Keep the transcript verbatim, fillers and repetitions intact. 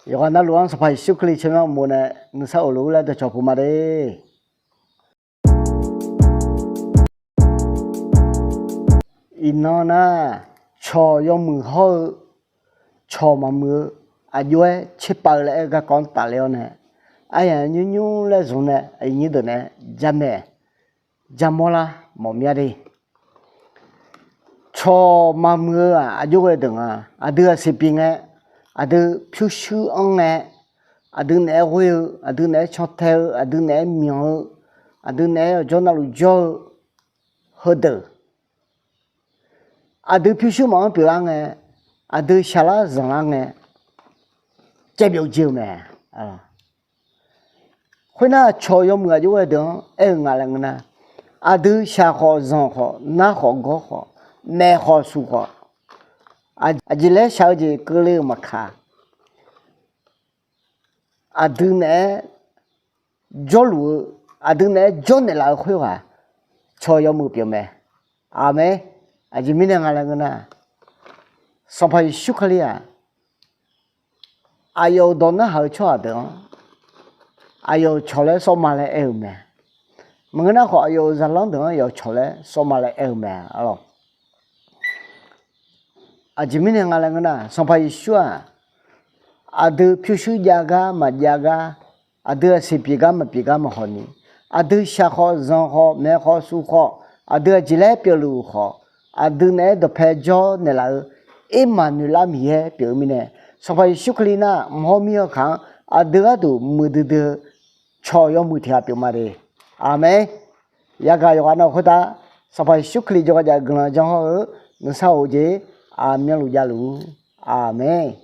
Yawqghaq navluf-anr Sanqpaq Yeqsur Kali tsawrmyanr uqmov nae nuisar of luf-ur laer dawqcawq puq ma de. Iqnan nar, cawq yawmuiq hawr-eu cawq maqmuiq-eu aqjox-aer tserpav-eu laer aer-eu garkawv-anr tafler-awr nae, aryamq nymrnymr laer zmq nae aqyuif nyir deuq naeq-aer jamaeq jamawr lar mawf mya de. Cawq maqmuiq-eu-aq aqjox ghae deuq nga. Aqdui aqsiq pyeuf ngae, aqdui pyurshuir anr ngae, aqdui naeq-aer ghoer-eu, aqdui naeq-aer cantae-eu, aqdui naeq-aer myanq-eu, aqdui naeq-aer yawqjawr navluf jawr-eu heudeuq, aqdui pyurshuir maqanr pyeuflar ngae, aqdui shaqlar zanqlar ngae, caevbyov jir-eu mae. Khoernar, cawq yawmuiq aqjox ghae deuq-anr aer-eu nga laer ngeur nar, aqdui shaq khawf, zanq khawf, nar khawf, gawr khawf, maeq khawf, suq khawf, aqjeq laer shaq-eu jeq keuvle-eu maqkaq, aqdui naeq-aer jawrluf-eu, aqdui naeq-aer jawrnaeq laf-eu khoerghaq cawq yawmuiq pyeuf mae. Aqmeq. Aqjeq mirnae nga laer ngeur nar, Sanqpaq Yeqsur Kali-aq, aqyawf-euq dawq narhaq-eu tsawrhaq deuq-anr aqyawf-euq cawq laer sawr ma laer aer-eu mae. Maqngeur nar khawf, aqyawf-euq zaqlanr deuq-anr aqyawf cawq laer sawr ma laer aer-eu mae. Aqjeq mirnae nga laer ngeur nar, Sanqpaq Yeqsur-aq, aqdui pyurshuir jav gar maqjav gar, aqdui aqsiq pyeuf gar maqpyeuf gar maqhaw ni, aqdui shaq khawf, zanq khawf, maeq khawf, suq khawf, aqdui aqjeq laer pyeufluf khawf, aqdui naeq-aer dawqpae jawrnaeq laf-eu Ermaqnoeqlar Miqyaer pyeuf-eu mirnae, Sanqpaq Yeqsur Kali nar mq hawr mir-eu kaq-anr aqdui gharduq muiqdui dui-eu cawq yawmuiq tiq ghaq pyeuf ma de. Aqmeq. Yagaq yawqghaq nav khoertav, Sanqpaq Yeqsur Kali jawrgar jav-eu guiqlanq janr hawr-eu nuisar of-eu jeq aqmyanluf javluf-ur. Aqmeq.